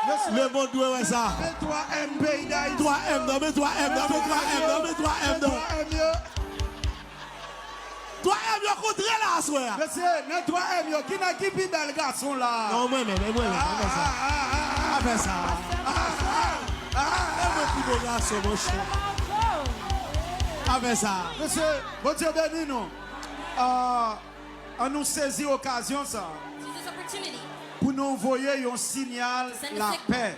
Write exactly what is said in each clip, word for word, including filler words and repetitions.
Lemonn dwe wè sa. Men twa M peyi Dayiti. Twa M nan, men twa M nan, men twa M nan, men twa M nan. Twa M yo. Twa M yo kontre la aswè a. Mesye, men twa M yo, ki nèg ki pi bèl gason la? Non, mwen menm, e mwen menm, pa fè sa. Pa fè sa. E mwen pi bo gason, monchè. Pa fè sa. Mesye, Bondye beni nou. Ah, An nou sezi okazyon sa a pou nou voye yon sinyal lapè.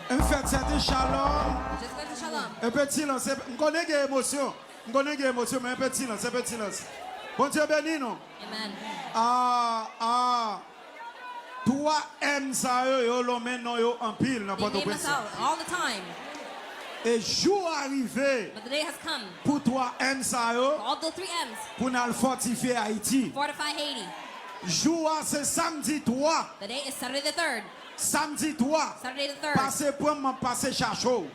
M fèt sète shalom. Enpe ti silans. M konnen gen emosyon. M konnen gen emosyon, men enpe ti silans, enpe ti silans. Bondye beni nou. Ah, ah. Twa M sa yo, yo lonmen non yo anpil nan Pòtoprens. E jou a rive pou twa M sa yo, pou n al fòtifye Ayiti. Jou a se samdi twa. Samdi twa. Pase pran m, m ap pase chache w.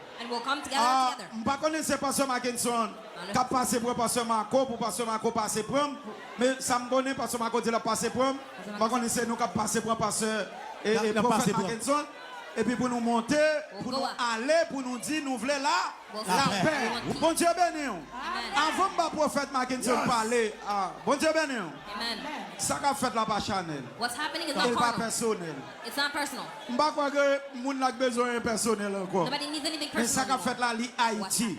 Ah, m pa konnen se pastè Mackenson k ap pase pran pastè Marco pou pastè Marco pase pran m. Men sa m konnen, pastè Marco di l ap pase pran m. M pa konnen se nou k ap pase pran pastè e, e pwofèt Mackenson. Epi pou nou monte, pou nou ale, pou nou di nou vle la, lapè. Bondye beni w. Avan m ba pwofèt Mackenson pale, ah, Bondye beni w. Sa k ap fèt la pa chanèl. E l pa pèsonèl. M pa kwè ke moun la k bezwen yon pèsonèl ankò. Men sa k ap fèt la, li Ayiti.